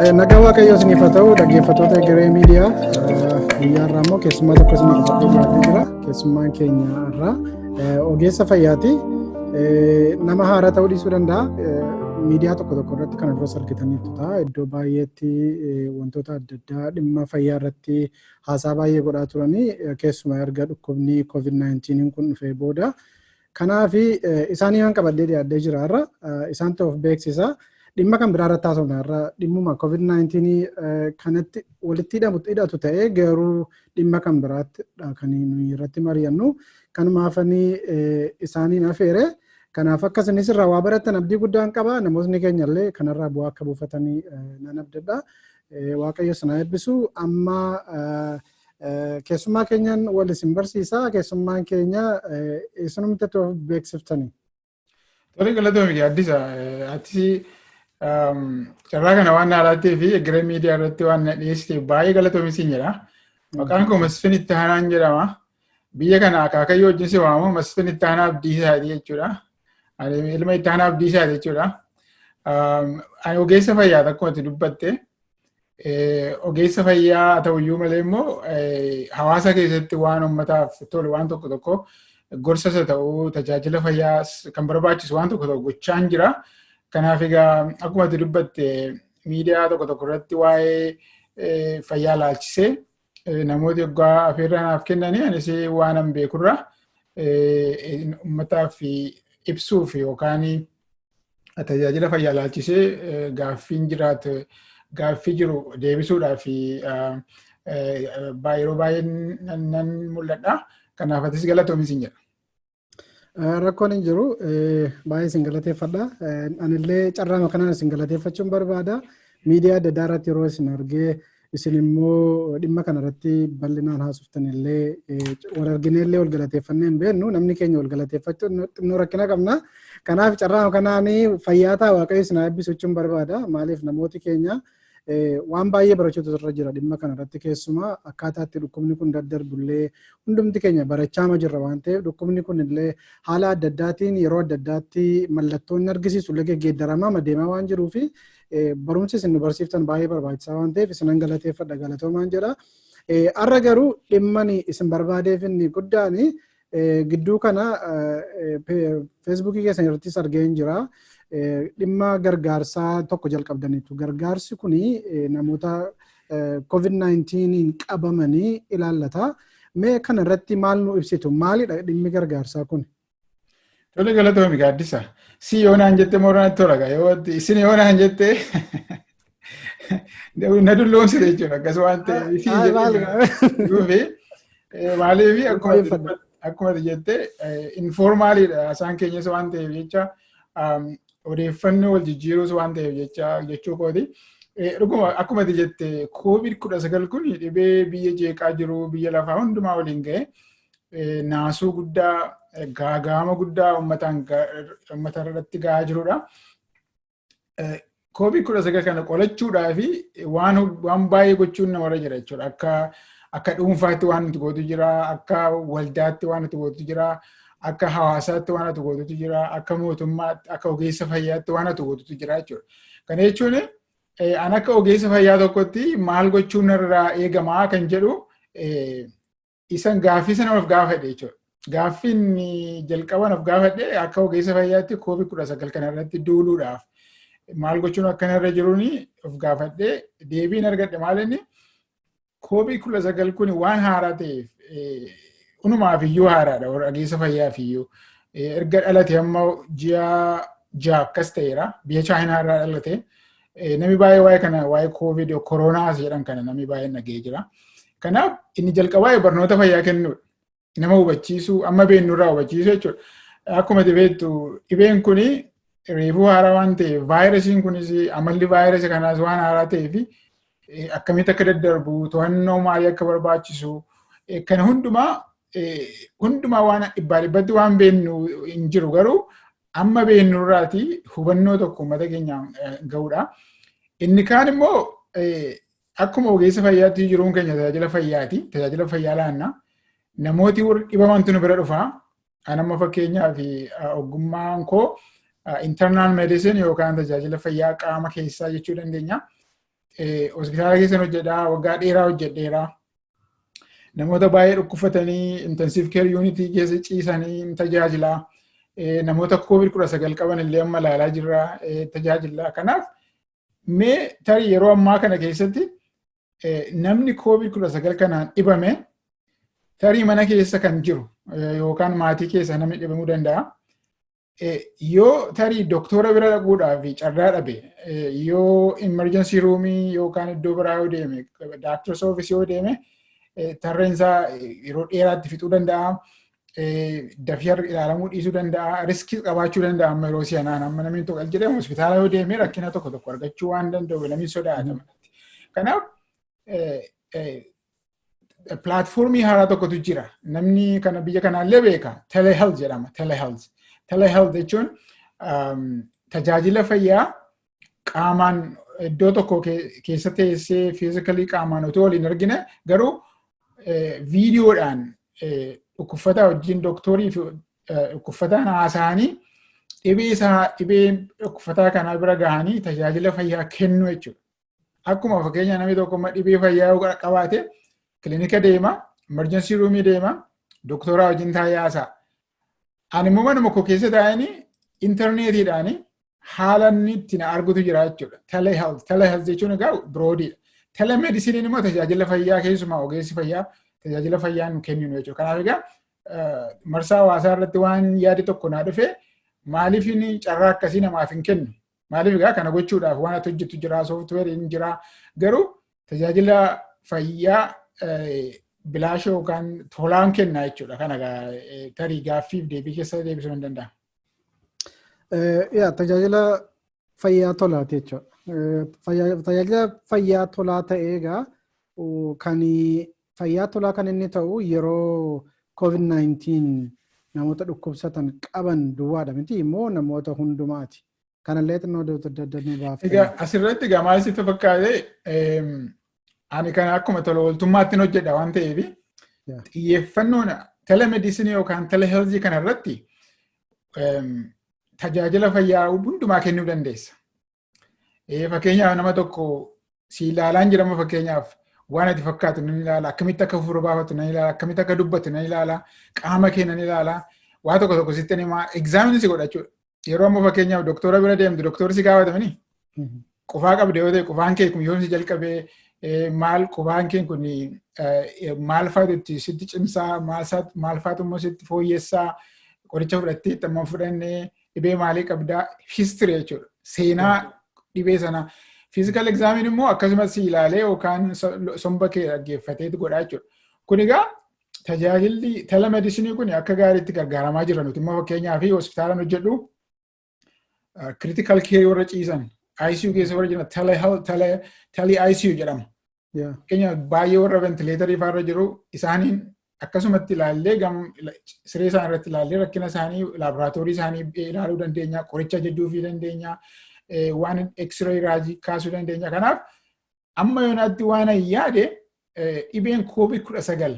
Nagaa Waaqayyoo isiniif haa ta'u, dhaggeeffattoota Egeree Miidiyaa. Guyyaa har'aa immoo keessummaa tokko isiniif qabadhee dhiyaatee jira. Keessummaan keenya har'aa ogeessa fayyaati. Nama haaraa ta'uu dhiisuu danda'a. Miidiyaa tokko tokko irratti kana duras argitaniittu ta'a. Iddoo baay'eetti wantoota adda addaa dhimma fayyaa irratti haasaa baay'ee godhaa turanii, keessumaa erga dhukkubni COVID-19 kun dhufee booda. Kanaaf isaanii waan qabadhee dhiyaadhee jira har'a. Isaan ta'uuf beeksisa. Dhimma kan biraa irratti haasofna har'a, dhimmuma COVID-19 kanatti walitti hidhatu ta'ee, garuu dhimma kan biraatti kan nuyi irratti mari'annu. Kanumaafanii isaaniin afeere. Kanaaf akka isinis irraa waa barattan abdii guddaan qaba. Namootni keenya illee kanarraa bu'aa akka buufatanii nan abdadha. Waaqayyo sana eebbisu. Amma keessummaa keenyan wal isin barsiisa. Keessummaan keenya isinumti of beeksiftanii. Tole, galatoomi Gaaddisa. Ati carraa kana waan haalattee fi Egeree Miidiyaa irratti waan na dhiyeessiteef baay'ee galatoomi siin jedha. Maqaan koo Masfin Ittaanaan jedhama. Biyya kana akaakayyoo wajjin si waamamu Masfin Ittaanaa Abdiisaati jechuudha. Ani ilma Ittaanaa Abdiisaati jechuudha. Ani ogeessa fayyaa akkuma ati dubbatte. Ogeessa fayyaa ta'uyyuu malee immoo hawaasa keessatti waan uummataaf tolu waan tokko tokko, gorsas haa ta'u, tajaajila fayyaa kan barbaachisu waan tokko tokko gochaan jira. Kanaaf egaa akkuma ati dubbatte miidiyaa tokko tokko irratti waa'ee fayyaa laalchisee namooti waggaa afeerraa naaf kennanii, anis waan an beekurra uummataaf ibsuuf yookaan tajaajila fayyaa laalchisee gaaffiin jiraatu, gaaffii jiru deebisuudhaaf yeroo baay'ee nan mul'adha. Kanaaf atis galatoomi siin jedha. Rakkoon hin jiru. Baay'ee isin galateeffadha. Anillee carraama kanaan isin galateeffachuun barbaada. Miidiyaa adda addaa irratti yeroo isin argee, isin immoo dhimma kana irratti bal'inaan haasoftan illee, wal arginee illee wal galateeffannee hin beeknu. Namni keenya wal galateeffachuu xinnoo rakkina qabna. Kanaaf carraama kanaan fayyaa ta'a, Waaqayyo isin haa eebbisu jechuun barbaada. Maaliif, namooti keenya waan baay'ee barachuutu irra jira dhimma kana irratti. Keessumaa akkaataa itti dhukkubni kun daddarbullee hundumti keenya barachaama jirra waan ta'eef, dhukkubni kun illee haala adda addaatiin yeroo adda addaatti mallattoon argisiisu illee geggeeddaramaa deemaa waan jiruu fi barumsi isin nu barsiiftan baay'ee barbaachisaa waan ta'eef isinan galateeffadha, galatoomaan jedha. Har'a garuu dhimma isin barbaadeef inni guddaan, gidduu kana Feesbuukii keessan irrattis argeen jira. Dhimma gargaarsaa tokko jalqabdaniitu. Gargaarsi kuni namoota COVID-19 qabamanii ilaallata. Mee kana irratti maal nu ibsitu? Maalidha dhimmi gargaarsaa kun? Tole, galatoomi Gaaddisa. Si yoo naan jette mooraan tola. Yoo isin yoo naan jette na dulloomsite jechuudha. Akkas waan ta'eef si jedhee maaliif, akkuma jette informaliidha haasaan keenyas waan ta'eef jecha, odeeffannoo wal jijjiiruus waan ta'eef jecha jechuu kooti. Dhuguma akkuma jette COVID-19 kun dhibee biyya jeeqaa jiru, biyya lafaa hundumaa waliin ga'e, naasuu guddaa, gaagaama guddaa uummata irratti gahaa jirudha. COVID-19 kana qolachuudhaa fi waan baay'ee gochuun namarra jira jechuudha. Akka dhuunfaatti waan nuti gootu jira, akka waldaatti waan nuti gootu jira, akka hawaasaatti waan nuti gootutu jira, akka mootummaatti, akka ogeessa fayyaatti waan nuti gootutu jira jechuudha. Kana jechuun an akka ogeessa fayyaa tokkotti maal gochuun narraa eegamaa kan jedhu isan gaaffii sana of gaafadhe jechuudha. Gaaffiin jalqaban of gaafadhe, akka ogeessa fayyaatti COVID-19 kana irratti duuluudhaaf maal gochuun akkanarra jiruun of gaafadhe. Deebiin argadhe maal inni, COVID-19 kun waan haaraa ta'eef, unumaaf iyyuu haaraadha, ogeessa fayyaaf iyyuu. Erga dhalate amma ji'a 6 akkas ta'eera, biyya Chaayinaa irraa dhalate. Namni baay'ee waa'ee kana, waa'ee COVID koronaa jedhan kana namni baay'een dhaga'ee jira. Kanaaf inni jalqabaa barnoota fayyaa kennuudha. Nama hubachiisuu, amma beeknurraa hubachiisuu jechuudha. Akkuma beektu dhibeen kuni reefuu haaraa waan ta'eef, vaayirasiin kunis, amalli vaayirasii kanaas waan haaraa ta'eef, akkamitti akka daddarbu, to'annoo maalii akka barbaachisu, kana hundumaa waan dhibbaa dhibbatti waan beeknu hin jiru, garuu amma beeknurraati hubannoo tokko uummata keenyaan ga'uudha. Inni kaan immoo akkuma ogeessa fayyaatti jiruun keenya tajaajila fayyaati. Tajaajila fayyaa laanna. Namooti dhibamantu nu bira dhufaa. An amma fakkeenyaaf ogummaan koo internal medicine yookaan tajaajila fayyaa qaama keessaa jechuu dandeenya. Hospitaala keessan hojjedhaa, waggaa dheeraa hojjedheeraa. Namoota baay'ee dhukkufatanii intensive care unit keessa ciisanii tajaajilaa. Namoota COVID 19 qaban illee amma ilaalaa jirra, tajaajila. Kanaaf mee tarii yeroo ammaa kana keessatti namni COVID 19 kanaan dhibame, tarii mana keessa kan jiru yookaan maatii keessa namni dhibamuu danda'a. Yoo tarii doktora bira dhaquudhaaf carraa dhabe, yoo emergency roomii yookaan iddoo biraa yoo deeme, doctor's office yoo deeme, tarreen isaa yeroo dheeraatti fixuu danda'a. Dafii ilaalamuu dhiisuu danda'a. Riskii qabaachuu danda'a. Amma yeroo si'anaan amma namni tokko jedhamu hospitaala yoo deeme rakkina tokko tokko argachuu waan danda'u namni sodaata. Kanaaf platformii haaraa tokkotu jira. Namni kana biyya kanaallee beeka. Telehealth jedhama. Telehealth. Telehealth jechuun tajaajila fayyaa qaamaan iddoo tokko keessa teessee physically qaamaan otoo waliin argine garuu viidiyoodhaan dhukkubsataa wajjin, dooktorii fi dhukkubsataan haasa'anii, dhibee isaa, dhibee dhukkubsataa kanaa bira gahanii tajaajila fayyaa kennu jechuudha. Akkuma fakkeenya namni tokko dhibee fayyaa yoo qabaate kilinika deema, emergency roomii deema, dooktoraa wajjin taa'ee haasa'a. Ani immoo manuma koo keessa taa'anii intarneetiidhaan haala inni ittiin argutu jira jechuudha. Telehealth. Telehealth jechuun egaa broadiidha. Telemedicineiin immoo tajaajila fayyaa, keessumaa ogeessi fayyaa tajaajila fayyaa nu kenninu jechuudha. Kanaaf egaa marsaa hawaasaa irratti waan yaadi tokko naa dhufe, maaliif inni carraa akkasii namaaf hin kennu? Maaliif egaa kana gochuudhaaf waan ati hojjettu jira, softwareiin jira. Garuu tajaajila fayyaa bilaasha yookaan tolaan kenna jechuudha. Kana tarii gaaffiif deebii keessa deebisuu hin danda'a. Yaa, tajaajila fayyaa tolaati jechuudha. Tajaajila fayyaa tolaa ta'ee egaa kan fayyaa tolaa kan inni ta'u yeroo COVID-19 namoota dhukkubsatan qaban duwwaadha miti immoo namoota hundumaati? Kanallee xinnoo adda adda nu baafte. Egaa asirratti egaa maal sitti fakkaate, ani kana akkuma tola ooltummaatti hojjedha waan ta'eef, xiyyeeffannoon telemedicinii yookaan telehealthii kana irratti tajaajila fayyaa hundumaa kennuu dandeessa. Fakkeenyaaf nama tokko si ilaalaan jirama, fakkeenyaaf waan ati fakkaatu nan ilaala, akkamitti akka hafuura baafatu nan ilaala, akkamitti akka dubbatu nan ilaala, qaama kee nan ilaala, waa tokko tokko sitti himaa, examine si godha jechuudha. Yeroo ammoo fakkeenyaaf doktora bira deemtu, doktorri si gaafatamani. Qufaa qabde yoo ta'e, qufaan kee kun yoom si jalqabee, maal qufaan kee kun maal faatu itti sitti cimsaa, maal faatu immoo sitti fooyyessaa, qoricha fudhattee itti amma fudhannee, dhibee maalii qabdaa, history jechuudha. Seenaa dhibee sana. Physical examine immoo akkasumas si ilaalee yookaan somba kee dhaggeeffatee godhaa jechuudha. Kun egaa tajaajilli telemedicinii kun akka gaariitti gargaaramaa jira. Nuti immoo fakkeenyaaf hospitaalaan hojjedhu, critical care warra ciisan, ICU keessa warra jiran, tele ICU jedhama. Fakkeenyaaf baay'ee warra ventilatorii fa'aarra jiru, isaaniin akkasumatti ilaallee, siree isaan irratti ilaallee, rakkina isaanii laaboraatoorii isaanii ilaaluu dandeenya, qoricha ajajjuufii dandeenya, waan x-ray raajii kaasuu dandeenya. Kanaaf amma yoonaatti waan yaade, dhibeen COVID 19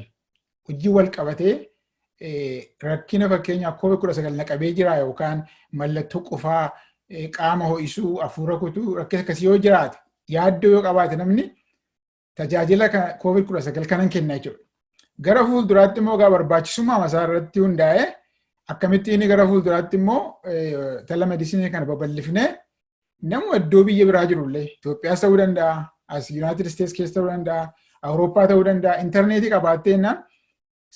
hojii wal qabatee rakkina fakkeenyaaf COVID 19 naqabee jira yookaan mallattoo qufaa, qaama ho'isuu, hafuura kutuu, rakkina akkasii yoo jiraate, yaaddoo yoo qabaate, namni tajaajila COVID 19 kanan kenna jechuudha. Gara fuulduraatti immoo egaa barbaachisummaa masaa irratti hundaa'ee akkamitti inni gara fuulduraatti immoo telemedicinii kana babal'ifnee nama iddoo biyya biraa jirullee, Itoophiyaas ta'uu danda'a, as United States keessa ta'uu danda'a, Awurooppaa ta'uu danda'a, intarneetii qabaattee jennaan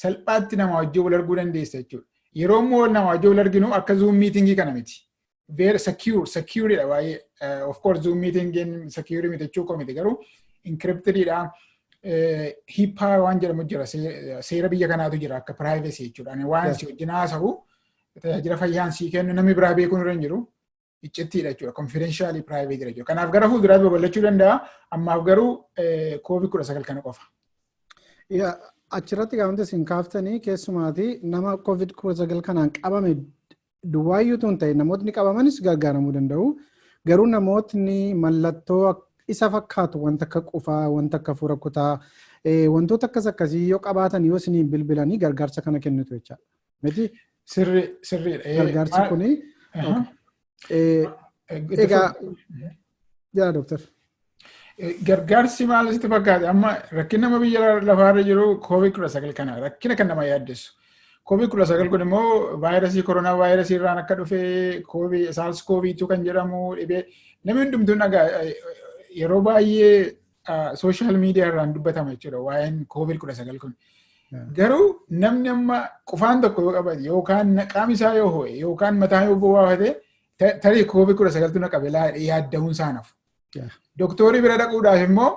salphaatti nama wajjin wal arguu dandeessa jechuudha. Yeroo immoo nama wajjin wal arginu akka Zoom meetingii kana miti. Very secure, secure dha baay'ee. Of course Zoom meetingiin secure miti jechuu koo miti, garuu encrypted dha. HIPAA waan jedhamu jira, seera biyya kanaatu jira akka privacy jechuudha. Ani waan si wajjin haasa'u, tajaajila fayyaan sii kennu, namni biraa beekuun irra hin jiru. Iccittiidha jechuudha. Confidentially private jechuudha. Kanaaf gara fuulduraatti babal'achuu danda'a. Ammaaf garuu COVID 19 kana qofa. Achirratti gaafanta isin kaaftanii, keessumaati nama COVID 19 kanaan qabame duwwaayyuu tun ta'e, namootni qabamanis gargaaramuu danda'u. Garuu namootni mallattoo isa fakkaatu, wanta akka qufaa, wanta akka hafuura kutaa, wantoota akkas akkasii yoo qabaatan, yoo isiniin bilbilanii gargaarsa kana kennitu jechaadha. Miti? Sirri, sirriidha. Gargaarsi kuni. Egaa, yaa dooktar. Gargaarsi maal sitti fakkaate? Amma rakkina nama biyya lafaarra jiru COVID-19 kana rakkina kan nama yaaddessu. COVID-19 kun immoo vaayirasii koronaa vaayirasii irraan akka dhufe, COVID SARS CoV-2 kan jedhamu dhibee namni hundumtuu nagaa yeroo baay'ee social media irraan dubbatama jechuudha waa'een COVID-19 kun. Garuu namni amma qufaan tokko yoo qabate yookaan qaamni isaa yoo ho'e yookaan mataa yoo bowaafate, tarii COVID-19tu na qabe yaadda'uun isaa nafu. Doktoorii bira dhaquudhaaf immoo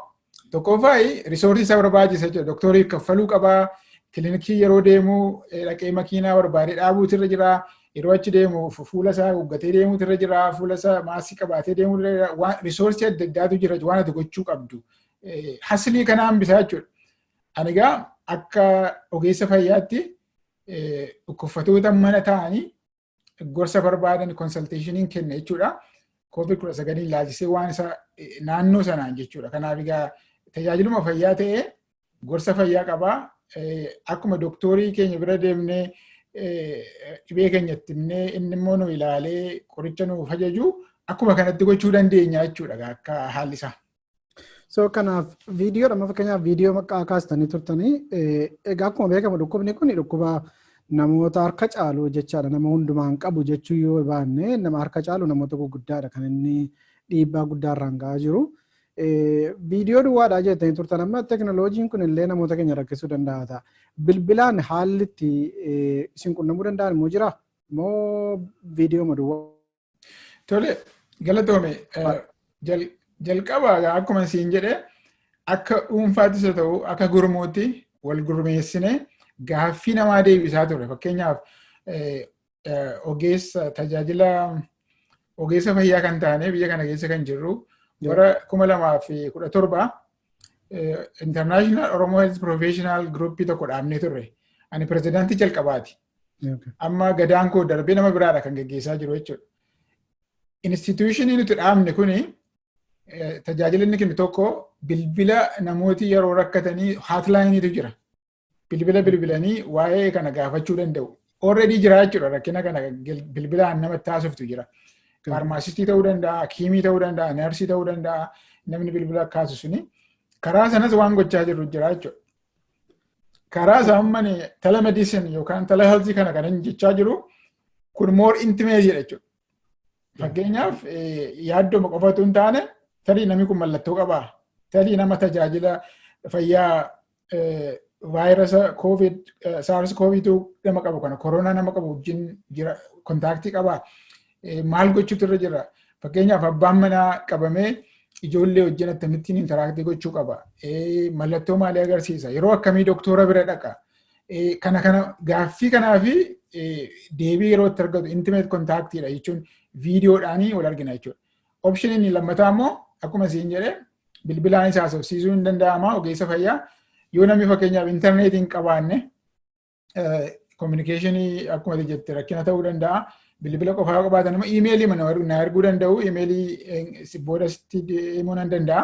tokkoffaa resource isa barbaachisa jechuudha. Doktoorii kaffaluu qabaa. Kilinikii yeroo deemu dhaqee makiinaa barbaadee dhaabuutu irra jira. Yeroo achi deemu fuula isaa haguuggatee deemuutu irra jira. Fuula isaa maaskii qabaatee deemuutu irra jira. Resource adda addaatu jira waan ati gochuu qabdu. Hassle kana hambisaa jechuudha. Ani egaa akka ogeessa fayyaatti dhukkubsattoota mana ta'anii gorsa barbaadan consultation kenna jechuudha. COVID-19 ilaalchisee waan isa naannoo sanaan jechuudha. Kanaaf egaa tajaajiluma fayyaa ta'ee gorsa fayyaa qabaa. Akkuma doktoorii keenya bira deemnee dhibee keenya itti himnee, inni immoo nu ilaalee qoricha nuuf ajaju, akkuma kanatti gochuu dandeenya jechuudha akka haalli isaa. So kanaaf viidiyoodha, amma fakkeenyaaf viidiyoo maqaa kaastanii turtanii, egaa akkuma beekamu dhukkubni kun dhukkuba namoota harka caalu jechaadha. Nama hundumaan qabu jechuu yoo baanne, nama harka caalu namoota gurguddaadha kan inni dhiibbaa guddaa irraan ga'aa jiru. Viidiyoo duwwaadhaa jettanii turtan. Amma teekinooloojiin kun illee namoota keenya rakkisuu danda'a ta'a. Bilbilaan haalli itti isin qunnamuu danda'an immoo jira moo viidiyoo duwwaa? Tole, galatoome. Jalqaba akkuma siin jedhe, akka dhuunfaattis haa ta'u akka gurmuutti wal gurmeessine gaaffii namaa deebisaa ture. Fakkeenyaaf ogeessa tajaajila ogeessa fayyaa kan taane biyya kana keessa kan jirru bara 2017 International Oromo Health Professional Group tokko dhaabnee turre. Ani pirezidaantii jalqabaati. Amma gadaan koo darbee nama biraadha kan geggeessaa jiru jechuudha. Institution nuti dhaabne kuni tajaajila inni kennu tokko bilbila namooti yeroo rakkatanii hotlineiitu jira. Bilbila bilbilanii waa'ee kana gaafachuu danda'u. Already jira jechuudha, rakkina kana bilbilaan namatti haasoftu jira. Pharmacist ta'uu danda'a, hakiimii ta'uu danda'a, nurse ta'uu danda'a, namni bilbila kaasu suni. Karaa sanas waan gochaa jirru jira jechuudha. Karaa isaa uummanni telemedicine yookaan telehealth kana kan jechaa jiru kun more intimate jechuudha. Fakkeenyaaf yaaddoma qofatu hin taane, tarii namni kun mallattoo qabaa. Tarii nama tajaajila fayyaa vaayirasa COVID SARS CoV-2 nama qabu kana, koronaa nama qabu wajjin jira, contact qabaa. Maal gochuutu irra jira? Fakkeenyaaf abbaan manaa qabamee ijoollee wajjin akkamittiin interact gochuu qaba? Mallattoo maalii agarsiisa? Yeroo akkamii doktora bira dhaqa? Kana gaaffii kanaa fi deebii yeroo itti argatu intimate contactiidha jechuun viidiyoodhaanii wal argina jechuudha. Option inni lammataa immoo akkuma siin jedhe bilbilaan isaa haasofsiisuu hin danda'ama ogeessa fayyaa. Yoo namni fakkeenyaaf intarneetii hin qabaanne, communication akkuma jette rakkina ta'uu danda'a. Bilbila qofaa qabaatan immoo iimeelii mana na erguu danda'u. Iimeelii booda sitti himuu nan danda'a.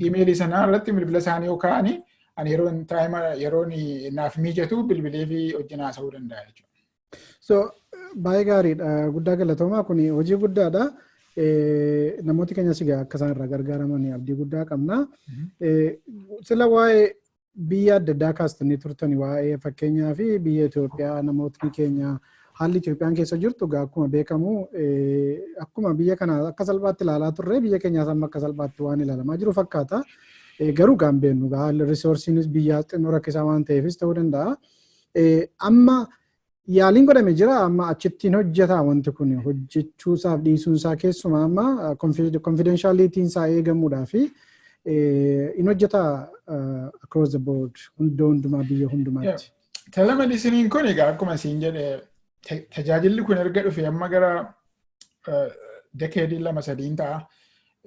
Iimeelii sana irratti bilbila isaanii yoo kaa'anii, ani yeroon time yeroon naaf mijatu bilbilee fi wajjin haasa'uu danda'a jechuudha. So baay'ee gaariidha. Guddaa galatoomaa, kun hojii guddaadha. Namooti keenyas egaa akka isaan irraa gargaaraman abdii guddaa qabna. Sila waa'ee biyya adda addaa kaastanii turtani, waa'ee fakkeenyaa fi biyya Itoophiyaa, namootni keenya haalli Itoophiyaan keessa jirtu egaa akkuma beekamu, akkuma biyya kana akka salphaatti ilaalaa turre, biyya keenyaas amma akka salphaatti waan ilaalamaa jiru fakkaata. Garuu gaan beennu haalli resourceiinis biyyaa xinnoo rakkisaa waan ta'eefis ta'uu danda'a. Amma yaaliin godhame jira, amma achittiin hojjetaa, wanti kun hojjechuusaaf dhiisuunsaa keessumaa amma confidentialityn isaa eegamuudhaa fi in hojjetaa across the board hunda hundumaa biyya hundumaatti? Telemedicineiin kun egaa akkuma siin jedhe, tajaajilli kun erga dhufe amma gara decade 2-3 ta'a.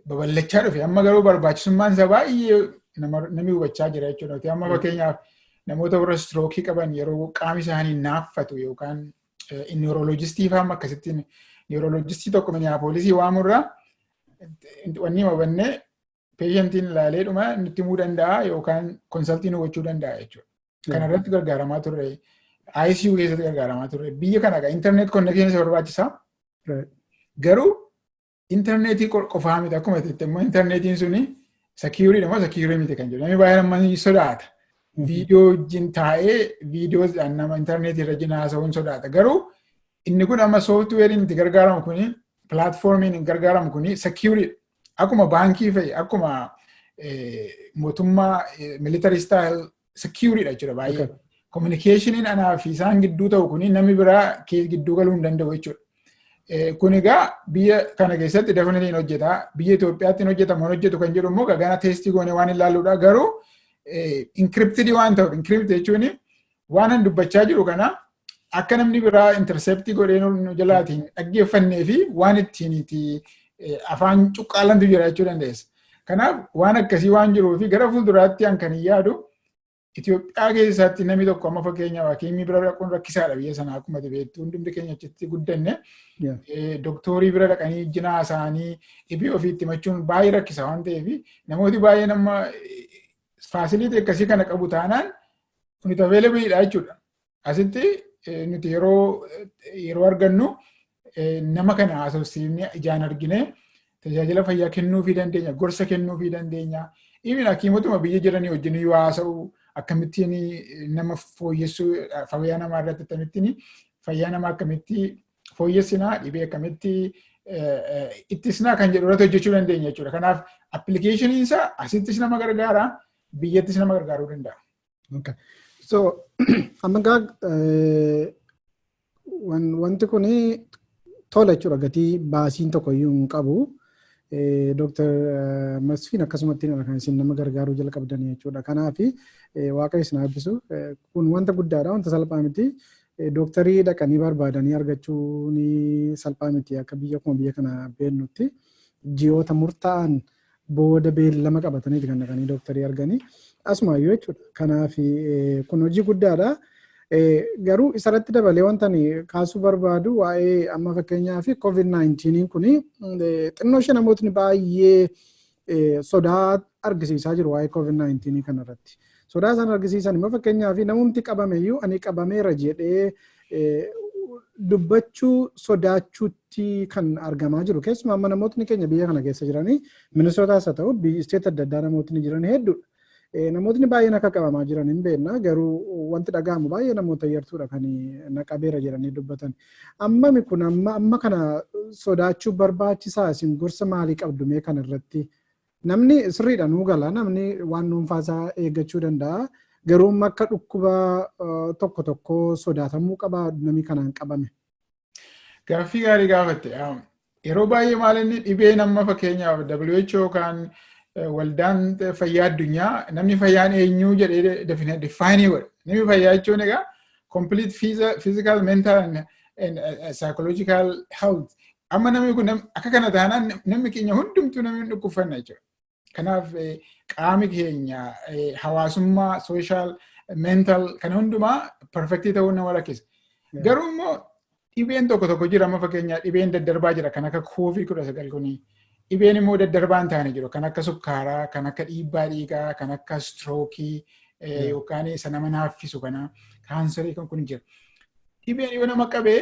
Babal'achaa dhufe, amma garuu barbaachisummaan isaa baay'ee namni hubachaa jira jechuudha. Amma fakkeenyaaf namoota warra stroke qaban yeroo qaami isaanii naaffatu yookaan neurologist fa'aa akkasittiin neurologist tokko Minneapolis waamurraa wanni hubannee patientiin ilaalee dhuma nutti himuu danda'a yookaan consult nu gochuu danda'a jechuudha. Kana irratti gargaaramaa turre. ICU keessatti gargaaramaa turre. Biyya kana egaa internet connection isa barbaachisaa. Garuu intarneetii qofaa miti, akkuma jettee immoo intarneetiin suni Secure moo secure miti kan jedhu. Namni baay'een amma ni sodaata. Viidiyoo wajjin taa'ee viidiyoo nama intarneetii irra jina haasa'uun sodaata. Garuu inni kun amma softwareiin itti gargaaramu kuni, platformiin itti gargaaramu kuni secure. Akkuma baankii fa'i, akkuma mootummaa military style securedha jechuudha baay'ee. Communicationiin anaa fi isaan gidduu ta'u kuni namni biraa gidduu galuu hin danda'u jechuudha. Kun egaa biyya kana keessatti definitely hin hojjeta. Biyya Itoophiyaatti hin hojjetamu, hin hojjetu kan jedhu immoo gana test goonee waan ilaalluudha. Garuu encrypted waan ta'uuf, encrypt jechuun waan an dubbachaa jiru kana akka namni biraa intercept godhee nu jalaatiin dhaggeeffannee fi waan ittiin afaan cuqqaalantu jira jechuu dandeessa. Kanaaf waan akkasii waan jiruu fi gara fuulduraatti an kan hin yaadu, Itoophiyaa keessatti namni tokko amma fakkeenyaaf hakiimii bira dhaquun rakkisaadha biyya sanaa. Akkuma beektu, hundumti keenya achitti guddanne, doktoorii bira dhaqanii jina haasa'anii dhibee ofiitti himachuun baay'ee rakkisa waan ta'eef, namooti baay'een amma facility akkasii kana qabu taanaan nuti availabledha jechuudha. Asitti nuti yeroo argannu nama kana haasofsiifnee, ijaan argine, tajaajila fayyaa kennuufii dandeenya, gorsa kennuufii dandeenya. Even hakiimotuma biyya jiranii wajjin yoo haasa'u, akkamittiin nama fooyyessuu, fayyaa namaa irratti akkamittiin fayyaa namaa akkamitti fooyyessinaa, dhibee akkamitti ittisnaa kan jedhu irratti hojjechuu dandeenya jechuudha. Kanaaf applicationiin isaa asittis nama gargaara, biyyattis nama gargaaruu danda'a. Okay. So amma gaa wanti kun tola jechuudha, gatii baasiin tokko iyyuu hin qabu. Dooktar Masfiin akkasumatti kan isin nama gargaaruu jalqabdanii jechuudha. Kanaaf Waaqayyo isin eebbisu. Kun wanta guddaadha, wanta salphaa miti. Dooktarii dhaqanii barbaadanii argachuun salphaa miti akka biyya akkuma biyya kana beeknutti. Ji'oota murtaa'an booda beellama qabatanii kan dhaqanii dooktarii arganii. Asumaayyuu jechuudha. Kanaaf kun hojii guddaadha. Garuu isarratti dabalee wanta ani kaasuu barbaadu, waa'ee amma fakkeenyaaf COVID-19 kuni xinnoo ishee namootni baay'ee sodaa argisiisaa jiru waa'ee COVID-19 kanarratti. Sodaa isaan argisiisan immoo fakkeenyaaf namumti qabame iyyuu ani qabameera jedhee dubbachuu sodaachuutti kan argamaa jiru. Keessumaa amma namootni keenya biyya kana keessa jiranii, Minisootaas haa ta'u state adda addaa namootni jiran hedduudha. Namootni baay'een akka qabamaa jiran hin beekna, garuu wanti dhaga'amu baay'ee namoota yartuudha kan naqabeera jedhanii dubbatan. Ammami kun amma kana sodaachuu barbaachisaa? Isin gorsa maalii qabdu mee kana irratti? Namni sirriidha nuu gala, namni waan dhuunfaasaa eeggachuu danda'a. Garuu amma akka dhukkuba tokko tokko sodaatamuu qaba namni kanaan qabame? Gaaffii gaarii gaafatte. Yeroo baay'ee maal inni dhibeen amma fakkeenyaaf WHO kan Waldaan Fayyaa Addunyaa namni fayyaan eenyuu jedhee define godha. Namni fayyaa jechuun egaa complete physical, mental and psychological health. Amma namni kun akka kana taanaan namni keenya hundumtuu namni dhukkubfanna jechuudha. Kanaaf qaami keenya hawaasummaa, social, mental kana hundumaa perfect ta'uu nama rakkisa. Garuu immoo dhibeen tokko tokko jira. Amma fakkeenyaa dhibeen daddarbaa jira kan akka COVID-19 kuni. Dhibeen immoo daddarbaa hin taane jiru kan akka sukkaaraa, kan akka dhiibbaa dhiigaa, kan akka stroke yookaan isa nama naaffisu kana, kaansarii kan kun jira. Dhibeen yoo nama qabee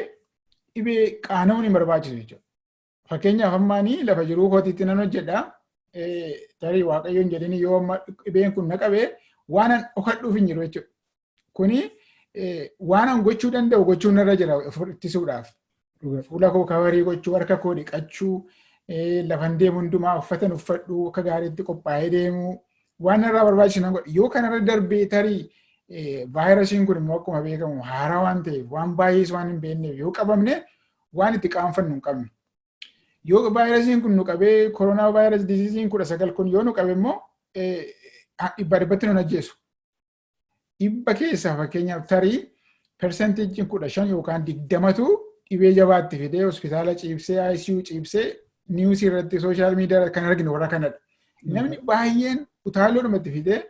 dhibee qaana'uun hin barbaachisu jechuudha. Fakkeenyaaf ammaanii lafa jiruu kootiitti nan hojjedha. Tarii Waaqayyoon jedhini yoo amma dhibeen kun na qabee waan an dhokadhuuf hin jiru jechuudha. Kuni waan an gochuu danda'u gochuun irra jira ittisuudhaaf. Fuula koo cover gochuu, harka koo dhiqachuu, lafan deemu hundumaa uffatan uffadhu, akka gaariitti qophaa'ee deemuu waan irraa barbaachisu nan godha. Yoo kanarra darbee tarii vaayirasiin kun immoo akkuma beekamu haaraa waan ta'eef, waan baay'ees waan hin beekneef, yoo qabamne waan itti qaanfannu hin qabnu. Yoo vaayirasiin kun nu qabee, corona virus diseaseiin 19 kun yoo nu qabe immoo dhibba dhibbatti nu ajjeesu. 100 keessaa fakkeenyaaf tarii percentageiin 15 yookaan 20tu dhibee jabaatti fidee hospitaala ciibsee, ICU ciibsee, news irratti, social media kan arginu warra kanadha. Namni baay'een utaalloodhumatti fidee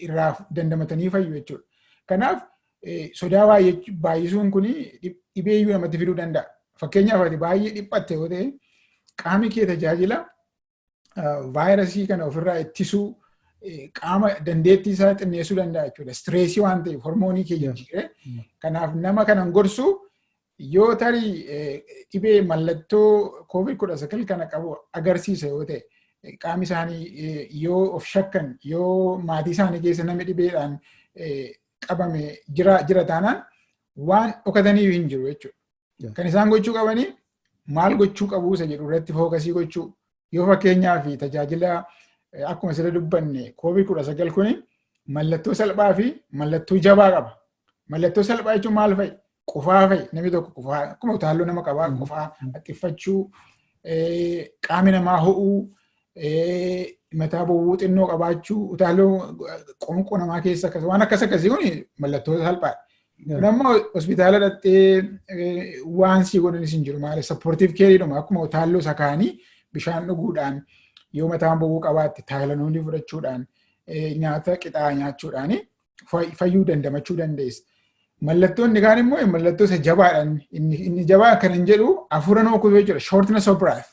irraa dandamatanii fayyu jechuudha. Kanaaf sodaa baay'isuun kun dhibee iyyuu namatti fiduu danda'a. Fakkeenyaaf ati baay'ee dhiphatte yoo ta'e, qaamni kee tajaajila vaayirasii kana ofirraa ittisuu qaama dandeettii isaa xinneessuu danda'a jechuudha. Stress waan ta'eef hormoonii kee jijjiiree. Kanaaf nama kanan gorsu, yoo tarii dhibee mallattoo COVID-19 kana qabu agarsiisa yoo ta'e, Qaamni isaanii yoo of shakkan, yoo maatii isaanii keessa namni dhibeedhaan qabame jira taanaan, waan dhokataniif hin jiru jechuudha. Kan isaan gochuu qabanii maal gochuu qabu isa jedhu irratti focus gochuu. Yoo fakkeenyaaf tajaajila, akkuma sirra dubbanne, COVID-19 kuni mallattoo salphaa fi mallattoo jabaa qaba. Mallattoo salphaa jechuun maal fa'i? Qufaa fa'i. Namni tokko qufaa akkuma utaalloo nama qabaa, qufaa, haxxiffachuu, qaamni namaa ho'uu, mataa bowwuu xinnoo qabaachuu, utaalloo qoonqoo namaa keessa akkas, waan akkas akkasii kun mallattoo salphaadha. Kun ammoo hospitaala dhaqxee waan sii godhanis hin jiru. Maaliif? Supportive careiidhuma akkuma utaalloo isa kaanii bishaan dhuguudhaan, yoo mataan bowwuu qabaatte Tylenolii fudhachuudhaan, nyaata qixaa nyaachuudhaan fayyuu dandamachuu dandeessa. Mallattoon inni kaan immoo mallattoo isa jabaadhaan, inni jabaa kan hin jedhu hafuura nama kutuu jechuudha. Shortness of breath.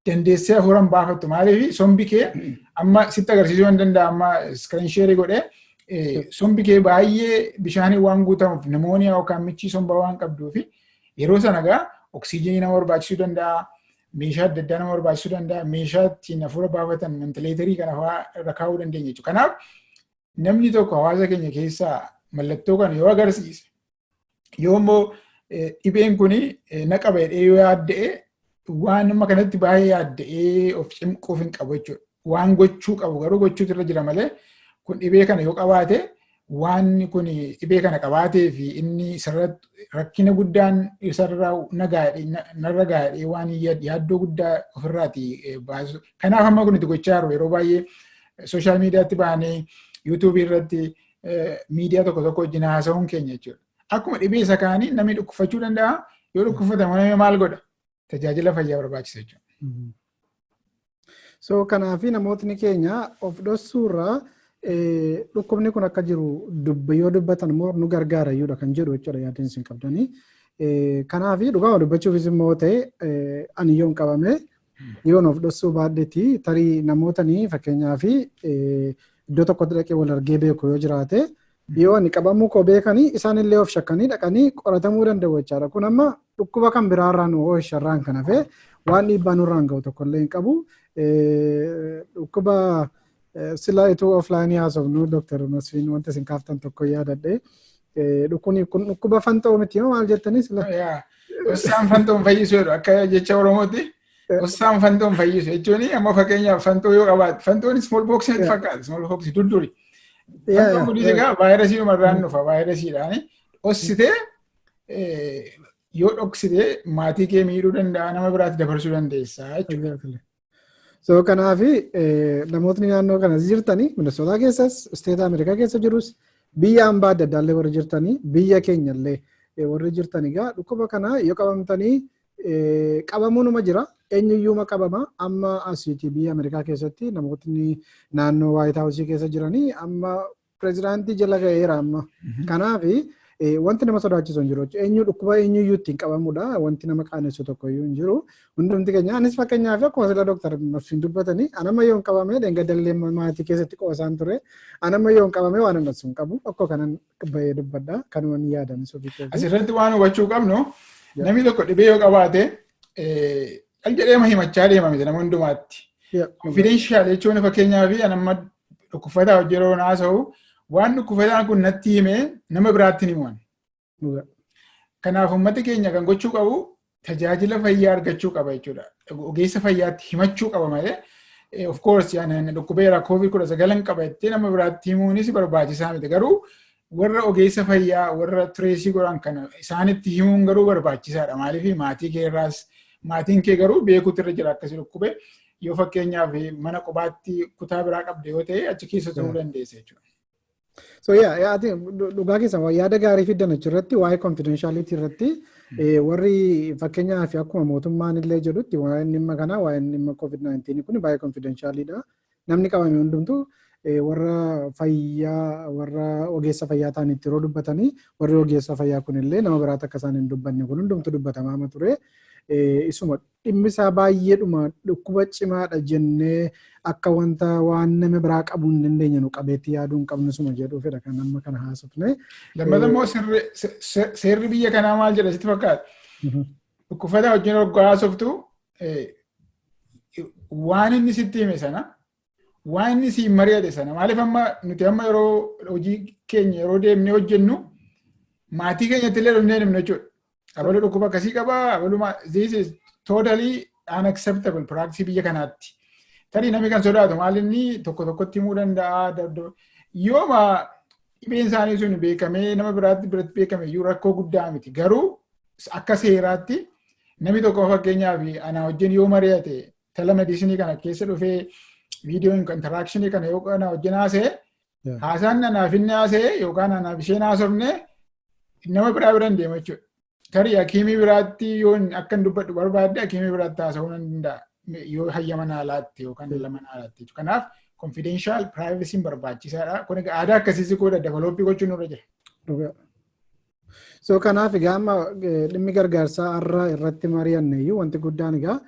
Dandeessee hafuura hin baafattu. Maaliif? Sombi kee amma sitti agarsiisuu hin danda'a, amma screen share godhee, sombi kee baay'ee bishaanii waan guutamuuf, pneumonia yookaan michii sombaa waan qabduufi yeroo sana gaa oksijiinii nama barbaachisuu danda'a. Meeshaa adda addaa nama barbaachisuu danda'a. Meeshaa ittiin hafuura baafatan, ventilatorii kana fa'aa irra kaa'uu dandeenya jechuudha. Kanaaf namni tokko hawaasa keenya keessaa mallattoo kana yoo agarsiise, yoo immoo dhibeen kun na qaba jedhee yoo yaadda'e, waan amma kanatti baay'ee yaadda'ee of cimquuf hin qabu jechuudha. Waan gochuu qabu garuu gochuutu irra jira malee, kun dhibee kana yoo qabaate, waan kun dhibee kana qabaatee fi inni isarratti rakkina guddaan isarraa narra gaadhee waan yaaddoo guddaa ofirraati baasu. Kanaaf amma kun itti gochaa jiru, yeroo baay'ee social mediatti baanee, YouTubeii irratti, miidiyaa tokko tokko wajjin haasa'uun keenya jechuudha. Akkuma dhibee isa kaanii namni dhukkubfachuu danda'a. Yoo dhukkubfate namni maal godha? Tajaajila fayyaa barbaachisa jechuudha. So kanaafi namootni keenya of dhossuurraa dhukkubni kun akka jiru yoo dubbatan immoo nu gargaara iyyuudha kan jedhu jechuudha yaadni isin qabdanii. Kanaafi dhugaa dubbachuufis immoo ta'e, ani yoon qabame, yoon of dhossuu baadheeti, tarii namootanii fakkeenyaaf iddoo tokkotti dhaqee wal argee beeku yoo jiraate, yoo ani qabamuu koo beekanii, isaan illee of shakkanii dhaqanii qoratamuu danda'u jechaadha. Kun amma dhukkuba kan biraarraa nu oolcharraan kan hafe waan dhiibbaa nurraan ga'u tokkollee hin qabu. Dhukkuba sila ituu offlineii haasofnu, Dr. Masfiin, wanta isin kaaftan tokko yaadadhe. Dhukkubni kun dhukkuba fanxoo miti moo maal jettanii sila? Ossaan fanxoon fayyisu jedhu akka jecha Oromootti. Ossaan fanxoon fayyisu jechuun amma fakkeenyaaf fanxoo yoo qabaatte, fanxoon small pox natti fakkaata, small pox durduri. Fanxoon kunis egaa vaayirasii dhumarraan dhufa, vaayirasiidhaan. Ossitee yoo dhoksitee maatii kee miidhuu danda'a, nama biraatti dabarsuu dandeessa jechuudha. So kanaafi namootni naannoo kanas jirtanii, Minnesota keessas, state Ameerikaa keessa jirus, biyya hambaa adda addaallee warri jirtanii, biyya keenyallee warri jirtan, egaa dhukkuba kana yoo qabamtanii, qabamuunuma jira. Eenyuyyuuma qabama. Amma asiiti biyya Ameerikaa keessatti namootni naannoo White House keessa jiranii, amma pirezidaantii jala ga'eera amma. Kanaafi wanti nama sodaachisu hin jiru. Eenyu dhukkuba eenyuyyuu ittiin qabamudha. Wanti nama qaanessu tokko iyyuu hin jiru. Hundumti keenya, anis fakkeenyaaf akkuma sila Dooktar Masfiin dubbatanii, anamma yoon qabame, dheengadallee maatii keessatti qoosaan ture. Anamma yoon qabame waan hin hin qabu. Akkuma kanan bahee dubbadha. Kanuma ni yaadan ofii. Asirratti waan hubachuu qabnu, namni tokko dhibee yoo qabaate dhal jedhee himachaa deema miti nama hundumaatti. Confidential jechuun fakkeenyaaf anamma dhukkufataa hojii yeroo haasa'u, waan dhukkufataan kun natti hime nama biraatti hin himan. Kanaaf uummati keenya kan gochuu qabu tajaajila fayyaa argachuu qaba jechuudha. Ogeessa fayyaatti himachuu qaba malee, of course yaani dhukkubeera, COVID-19 qaba jettee nama biraatti himuunis barbaachisaa miti. Garuu warra ogeessa fayyaa, warra trace godhan kana isaanitti himuun garuu barbaachisaadha. Maaliif? Maatii kee irraas, maatiin kee garuu beekuutu irra jira akkasii dhukkube. Yoo fakkeenyaaf mana kophaatti kutaa biraa qabde yoo ta'e, achi keessa turuu dandeessa jechuudha. So yeah, ati dhugaa keessa yaada gaarii fiddan achirratti. Waa'ee confidentiality irratti, warri fakkeenyaaf akkuma mootummaan illee jedhutti, waa'een dhimma kanaa, waa'een dhimma COVID-19 kun baay'ee confidentialidha. Namni qabame hundumtuu warra fayyaa, warra ogeessa fayyaa ta'anitti yeroo dubbatanii, warri ogeessa fayyaa kun illee nama biraatti akka isaan hin dubbanne kun hundumtuu dubbatamaa ture. Isuma dhimmi isaa baay'eedhuma dhukkuba cimaadha jennee akka wanta waan nama biraa qabuu hin dandeenye nu qabeetti yaaduu hin qabnu suma jedhuufidha kan amma kana haasofne. Lammata immoo seerri biyya kanaa maal jedha sitti fakkaata? Dhukkufataa wajjin hoggaa haasoftu Waan inni sitti hime sana, waan inni siin mari'ate sana, maaliif amma nuti amma yeroo hojii keenya yeroo deemnee hojjennu maatii keenyatti illee dhufnee himnu jechuudha. Abaluu dhukkuba akkasii qabaa, abaluu, this is totally unacceptable practice biyya kanaatti. Tarii namni kan sodaatu maal, inni tokko tokkotti himuu danda'a. Yooma dhibeen isaanii sun beekamee nama biraatti biratti beekame iyyuu rakkoo guddaa miti. Garuu akka seeraatti namni tokko, fakkeenyaaf, ana wajjin yoo mari'ate, telemedicine kana keessa dhufee video interaction kana yoo ana wajjin haasa'e, haasaan anaaf inni haasa'e yookaan anaaf isheen haasofne nama biraa bira hin deemu jechuudha. Tarii hakiimii biraatti yoo akka hin dubbadhu barbaadde, hakiimii biraatti haasa'uu nan danda'a yoo hayyama naa laatte yookaan lama naa laatte. Kanaaf confidential privacy barbaachisaadha. Kun aadaa akkasiis godha develop gochuun nurra jira. So kanaaf egaa amma dhimmi gargaarsaa har'a irratti mari'anne iyyuu, wanti guddaan egaa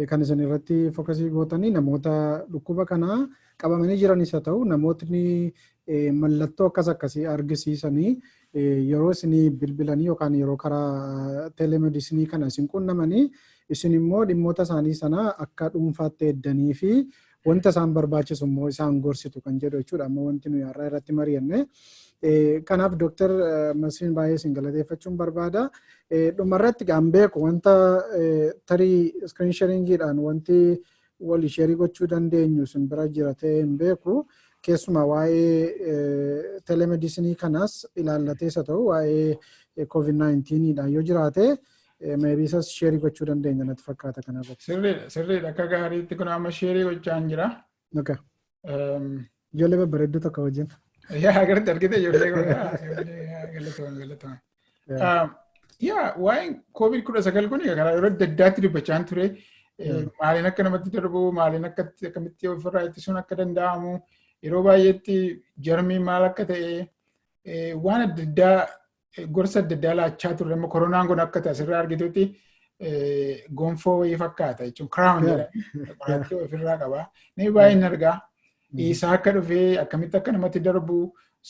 kan isin irratti focus gootanii namoota dhukkuba kanaa qabamanii jiranis haa ta'u, namootni mallattoo akkas akkasii argisiisanii yeroo isinii bilbilanii yookaan yeroo karaa telemedicine kana isin qunnamanii, isin immoo dhimmoota isaanii sana akka dhuunfaatti eddanii fi wanta isaan barbaachisu immoo isaan gorsitu kan jedhu jechuudha. Amma wanti nuyi har'a irratti mari'anne. Kanaaf Dooktar Masfiin, baay'ee isin galateeffachuun barbaada. Dhumarratti gaan beeku wanta tarii screen sharingiidhaan wanti walii share gochuu dandeenyu isin bira jira ta'ee hin beeku. Keessumaa waa'ee telemedicine kanas ilaallatees haa ta'u, waa'ee COVID-19dhaan yoo jiraate, maybe isas share gochuu dandeenya natti fakkaata kanarratti. Sirriidha, sirriidha. Akka gaariitti kun amma share gochaa jira. Okay. Ijoollee babbareedduu tokko wajjin. Yaa, agartee, argite ijoollee, galatoon galatoon. Yaa, waa'een COVID-19 kun karaa yeroo adda addaatti dubbachaa ture. Maaliin akka namatti darbu, maaliin akka akkamitti ofirraa ittisuun akka danda'amu, yeroo baay'eetti jarmii maal akka ta'e, waan adda addaa gorsa adda addaa laachaa turre. Amma koronaan kun akka ta'e asirraa argitutti gonfoo wayii fakkaata jechuun crown jedhama. Qoraattii ofirraa qaba. Namni baay'een argaa. Isaa akka dhufee, akkamitti akka namatti darbu,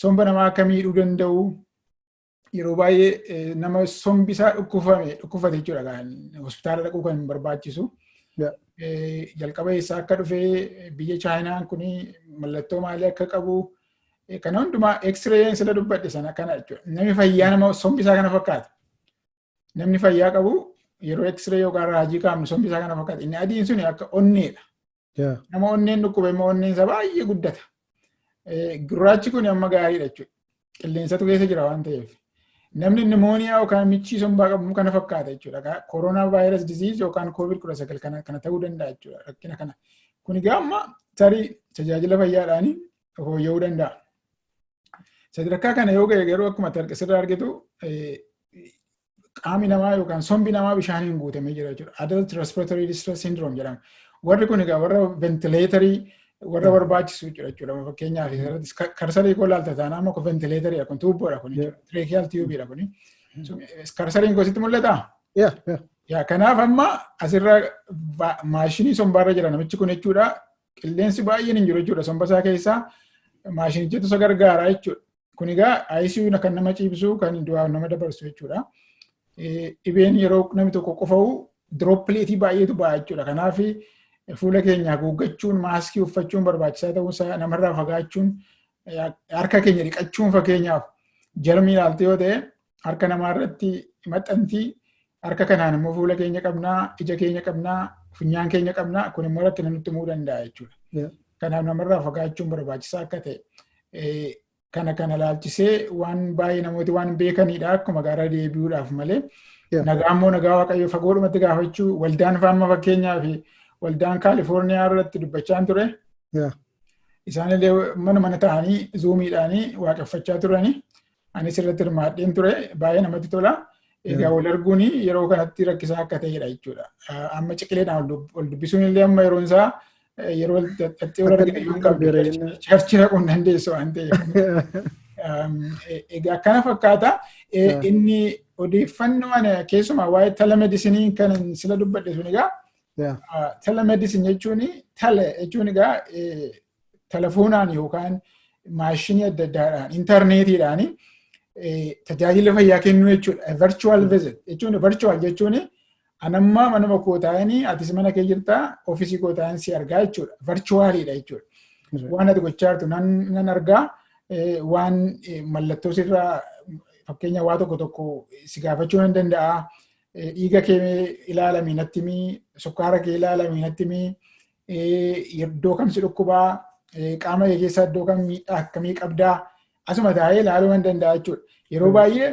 somba namaa akka miidhuu danda'u, yeroo baay'ee nama sombi isaa dhukkufame, dhukkufate jechuudha kan hospitaala dhaquu kan barbaachisu. Jalqaba isaa akka dhufee, biyya Chaayinaan kun mallattoo maalii akka qabu, kana hundumaa X-ray sila dubbadhe sana kana jechuudha. Namni fayyaa nama sombi isaa kana fakkaata. Namni fayyaa qabu yeroo X-ray yookaan raajii kaa'amnu sombi isaa kana fakkaata. Inni adiin sun akka onneedha. Nama onneen dhukkube immoo onneen isaa baay'ee guddata. Gurraachi kun amma gaariidha jechuudha. Qilleensatu keessa jira waan ta'eef. Namni pneumonia yookaan michii sombaa qabu kana fakkaata jechuudha. Corona virus disease yookaan COVID-19 kana ta'uu danda'a jechuudha rakkina kana. Kun egaa amma tarii tajaajila fayyaadhaan fooyya'uu danda'a. Sadarkaa kana yoo ga'e garuu, akkuma sirraa argitu, qaamni namaa yookaan sombi namaa bishaaniin guutamee jira jechuudha. Adult respiratory distress syndrome jedhama. Warri kun egaa warra ventilator warra barbaachisu jechuudha. Fakkeenyaaf, cursorii koo ilaalta taanaan, amma kun ventilatoriidha, kun tuubboodha kun, tracheal tubeiidha kuni. Cursoriin koo sitti mul'ataa? Yeah. Yaa, kanaaf amma asirra maashinii sombaarra jira namichi kun jechuudha. Qilleensi baay'een hin jiru jechuudha. Somba isaa keessaa maashinichatu isa gargaara jechuudha. Kun egaa ICU kan nama ciibsu, kan du'aaf nama dabarsu jechuudha. Dhibeen yeroo namni tokko qofa'u droplet baay'eetu ba'a jechuudha. Kanaaf fuula keenya haguuggachuun, maaskii uffachuun barbaachisaa ta'uusaa, namarraa fagaachuun, harka keenya dhiqachuun, fakkeenyaaf jarmii ilaalte yoo ta'e harka namaa irratti maxxantii, harka kanaan immoo fuula keenya qabnaa, ija keenya qabnaa, funyaan keenya qabnaa, kun immoo rakkina nutti himuu danda'a jechuudha. Kanaaf namarraa fagaachuun barbaachisaa akka ta'e kana ilaalchisee waan baay'ee namooti waan beekanidha, akkuma gara deebi'uudhaaf malee. Nagaa immoo nagaa Waaqayyo fagoodhumatti gaafachuu, waldaan faamma, fakkeenyaaf, waldaan Kaalifoorniyaa irratti dubbachaa ture. Isaanillee mana mana ta'anii Zoomiidhaanii waaqeffachaa turani. Anis irratti hirmaadheen ture, baay'ee namatti tola. Egaa wal arguun yeroo kanatti rakkisaa akka ta'edha jechuudha. Amma ciqileedhaan wal dubbisuun illee amma yeroon isaa yeroo xaxxee wal argite iyyuu hin qabdu. Church dhaquu hin dandeessu waan ta'eef. Egaa akkana fakkaata. Inni odeeffannoo ani keessumaa waa'ee telemedicine kan sila dubbadhe sun egaa, telemedicine jechuun, tele jechuun egaa telefoonaan yookaan maashinii adda addaadhaan, intarneetiidhaan tajaajila fayyaa kennuu jechuudha. Virtual visit jechuun, virtual jechuun Anamma manuma koo taa'anii, atis mana kee jirtaa, ofiisii koo taa'anii si argaa jechuudha. Virtualiidha jechuudha. Waan ati gochaa jirtu nan argaa, waan mallattoo sirraa, fakkeenya waa tokko tokko si gaafachuu nan danda'a. Dhiiga kee ilaalami natti himi, sukkaara kee ilaalami natti himi, iddoo kam si dhukkubaa, qaama kee keessaa iddoo kam miidhaa akkamii qabdaa, asuma taa'ee ilaaluu nan danda'a jechuudha. Yeroo baay'ee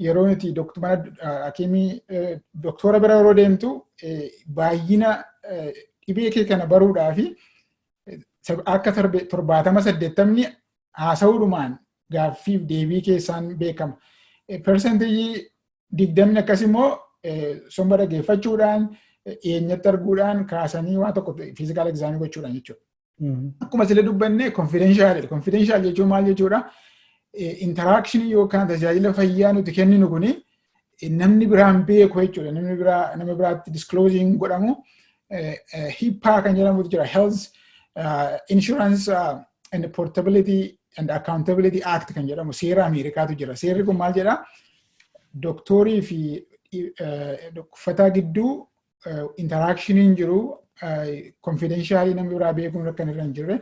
yeroo nuti mana hakiimii doktora bira yeroo deemtu, baay'ina dhibee kee kana baruudhaa fi akka 70 80ni haasa'uudhumaan gaaffiif deebii keessaan beekama. 20% akkas immoo somba dhaggeeffachuudhaan, dhiyeenyatti arguudhaan, kaasanii waan tokko physical examii gochuudhaan jechuudha. Akkuma sila dubbanne confidentialidha. Confidential jechuun maal jechuudha? Interactionii yookaan tajaajila fayyaa nuti kenninu kuni namni biraan beeku jechuudha. Namni biraa nama biraatti disclosing godhamu. HIPAA kan jedhamutu jira. Health Insurance and Portability and Accountability Act kan jedhamu seera Ameerikaatu jira. Seerri kun maal jedhaa? Doktoorii fi dhukkubsataa gidduu interactioniin jiru confidentialii, namni biraa beekuun akka irra hin jirre,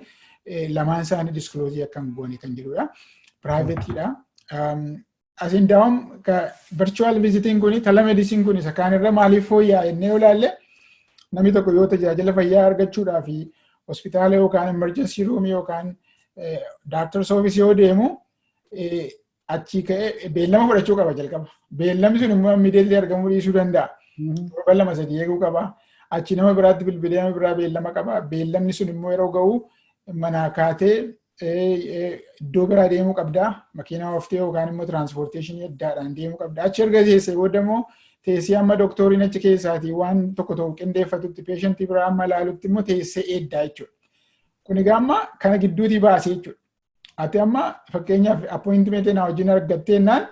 lamaan isaanii disclosii akka hin goone kan jirudha. Privateiidha. Asiin daawam virtual visiting kuni, telemedicine kun isa kaan irra maaliif fooyya'a jennee yoo ilaalle, namni tokko yoo tajaajila fayyaa argachuudhaaf hospitaala yookaan emergency room yookaan doctor's office yoo deemu, achii ka'ee beellama fudhachuu qaba jalqaba. Beellamni sun immoo immediately argamuu dhiisuu danda'a. Torban 2 3 eeguu qaba. Achi nama biraatti bilbilee nama biraa beellama qaba. Beellamni sun immoo yeroo ga'u manaa kaatee iddoo biraa deemuu qabdaa. Makiinaa ooftee yookaan immoo transportationii addaadhaan deemuu qabda. Achi erga teessee booda immoo teessee amma doktoriin achi keessaatii waan tokko tokko qindeeffatutti, patientii biraa amma ilaalutti immoo teessee eeddaa jechuudha. Kun egaa amma kana gidduutii baasee jechuudha. Ati amma fakkeenyaaf appointmentii na wajjin argattee jennaan,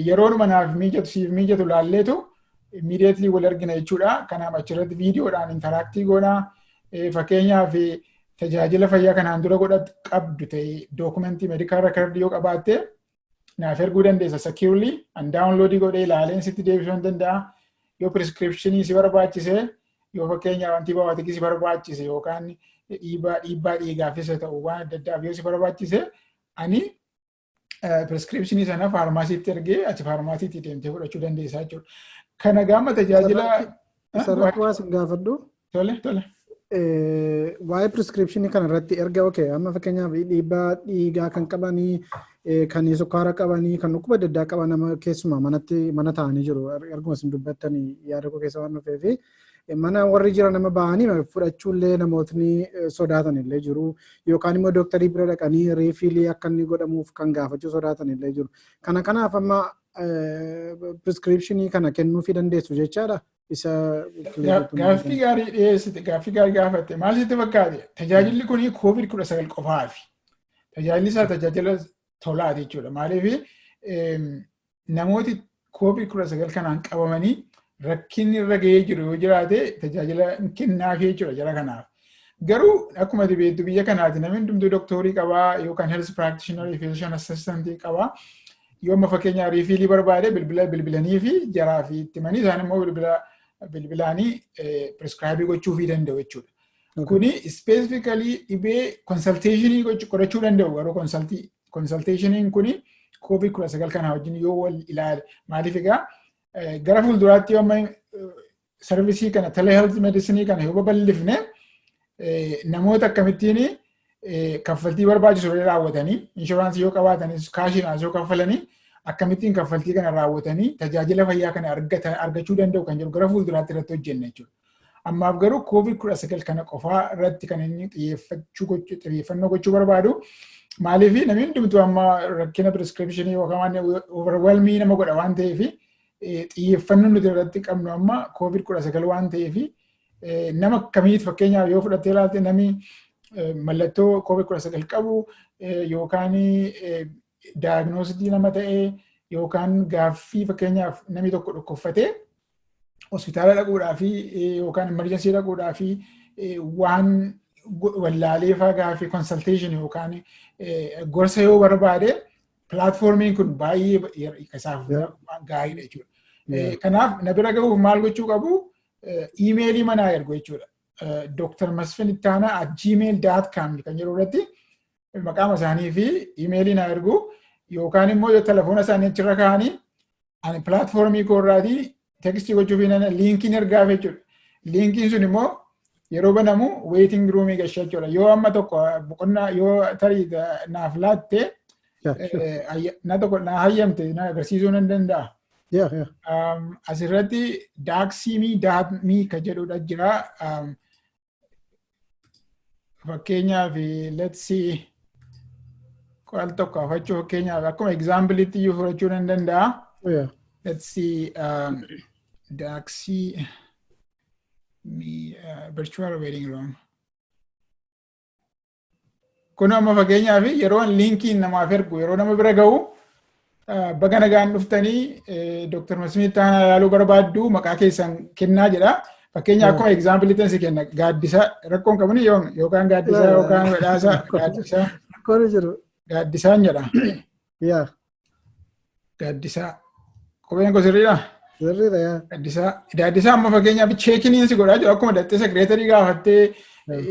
yeroodhuma naaf mijatu siif mijatu laalleetu immediately wal argina jechuudha. Kanaaf achirratti viidiyoodhaan interactii goonaa. Fakkeenyaaf tajaajila fayyaa kanaan dura godhatu qabdu ta'e, documentii medical recordii yoo qabaatte, naaf erguu dandeessa securely, an downloadii godhee ilaaleen sitti deebisuu hin danda'a. Yoo prescriptionii si barbaachise, yoo fakkeenyaaf antibioticii si barbaachise yookaan dhiibbaa dhiigaafis haa ta'u waan adda addaaf yoo si barbaachise, ani prescriptionii sana faarmaasiitti ergee achi faarmaasiitti deemtee fudhachuu dandeessaa jechuudha. Kana gama tajaajila. Isarratti waa sin gaafadhu. Tole. Waa'ee prescriptionii kana irratti erga, okay, amma fakkeenyaaf dhiibbaa dhiigaa kan qabanii, kan sukkaara qabanii, kan dhukkuba adda addaa qaban, nama keessumaa manatti mana taa'anii jiru, erguma isin dubbattanii yaada koo keessa waan dhufee fi mana warri jiran nama ba'anii fudhachuullee namootni sodaatan illee jiru, yookaan immoo dooktarii bira dhaqanii refillii akka inni godhamuuf kan gaafachuu sodaatan illee jiru. Kana kanaaf amma prescriptionii kana kennuufii dandeessu jechaadha. Isa Gaaffii gaarii dhiyeessite, gaaffii gaarii gaafatte. Maal sitti fakkaate? Tajaajilli kun COVID-19 qofaafi. Tajaajilli isaa tajaajila tolaati jechuudha. Maaliif namooti COVID-19 kanaan qabamanii rakkinni irra gahee jiru yoo jiraate, tajaajila kennaafi jechuudha jara kanaaf. Garuu akkuma ati beektu biyya kanaati namni hundumtuu doktoorii qabaa yookaan health practitioner, physician assistant qabaa. Yoo amma fakkeenyaaf refillii barbaade, bilbila bilbilanii fi jaraa fi itti himanii, isaan immoo bilbila bilbilaanii prescribe gochuufii danda'u jechuudha. Kuni specifically dhibee consultationii godhachuu danda'u, garuu consultationiin kuni COVID-19 kana wajjin yoo wal ilaale. Maaliif egaa gara fuulduraatti yoo amma serviceii kana, telehealth medicine kana yoo babal'ifne, namoota akkamittiin kaffaltii barbaachisu raawwatanii, insuranceii yoo qabaatanis cashiidhaan yoo kaffalanii, akkamittiin kaffaltii kana raawwatanii tajaajila fayyaa kana argachuu danda'u kan jedhu gara fuulduraatti irratti hojjenna jechuudha. Ammaaf garuu COVID-19 kana qofaa irratti kan inni xiyyeeffannoo gochuu barbaadu. Maaliif namni hundumtuu amma rakkina prescriptionii yookaan overwhelmii nama godha waan ta'eef, xiyyeeffannoo nuti irratti qabnu amma COVID-19 waan ta'eef, nama akkamiit fakkeenyaaf yoo fudhattee ilaalte, namni mallattoo COVID-19 qabu yookaan diagnosedii nama ta'e yookaan gaaffii, fakkeenyaaf namni tokko dhukkubfatee hospitaala dhaquudhaa fi yookaan emergency dhaquudhaa fi waan wallaalee faa gaaffii consultation yookaan gorsa yoo barbaade, platformiin kun baay'ee isaaf gaariidha jechuudha. Kanaaf na bira gahuuf maal gochuu qabu? Iimeelii manaa ergu jechuudha. drmasfinittaanaa@gmail.com kan jedhu irratti maqaama isaanii fi iimeelii naa ergu, yookaan immoo yoo telefoona isaanii achirra kaa'anii, ani platformii koorraatii textii gochuu fi linkiin ergaaf jechuudha. Linkiin sun immoo yeroo banamu waiting roomii gasha jechuudha. Yoo amma tokko boqonnaa yoo tarii naaf laatte, na tokko na hayyamte, na agarsiisuu nan danda'a. Asirratti docsee.me kan jedhudha jira. Fakkeenyaaf, let's see, al tokko hafachuu, fakkeenyaaf akkuma exampleitti iyyuu fudhachuu nan danda'a. Let's see, Doxy me virtual waiting room. Kun amma fakkeenyaaf yeroo linkiin namaaf ergu, yeroo nama bira gahu, "Baga nagaan dhuftanii, Dr. Masmii Taanaa ilaaluu barbaaddu, maqaa keessan kennaa" jedha. Fakkeenya akkuma exampleitti si kenna, Gaaddisaa, rakkoon qabni yookaan Gaaddisaa yookaan Badhaasaa, Gaaddisaa. Rakkoon jiru. Gaaddisaan jedha. Gaaddisaa. Qubeen koo sirriidha? Sirriidha, yaa. Gaaddisaa. Gaaddisaa amma fakkeenyaaf check-iniin si godhaa jiru, akkuma dattee secretary gaafattee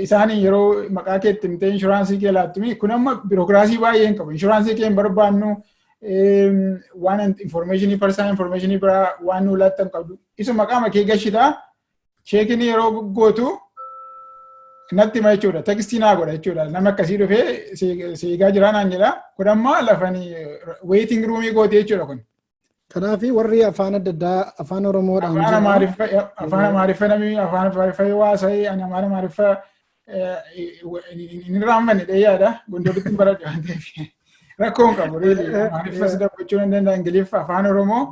isaanii yeroo maqaa kee itti himtee insuranceii kee laattumi. Kun amma bureaucracy baay'ee hin qabu. Insuranceii kee hin barbaannu, waan informationii, personal informationii biraa waan nuu laattan qabdu. Isu maqaa kee gashitaa, check-inii yeroo gootu natti hima jechuudha. Textii naa godha jechuudha. Nama akkasii dhufee si eegaa jira naan jedha. Kun amma lafanii waiting roomii goote jechuudha kun. Kanaaf warri afaan adda addaa, afaan Oromoodhaan Afaan Amaariffa, afaan Amaariffa, namni afaan Amaariffa yoo haasa'e, ani afaan Amaariffa hin irraanfanne dheeyyaadha. Gondoritti hin baradhe waan ta'eef. Rakkoo hin qabu. Amaariffas dubbachuu nan danda'a, Ingiliffa, afaan Oromoo.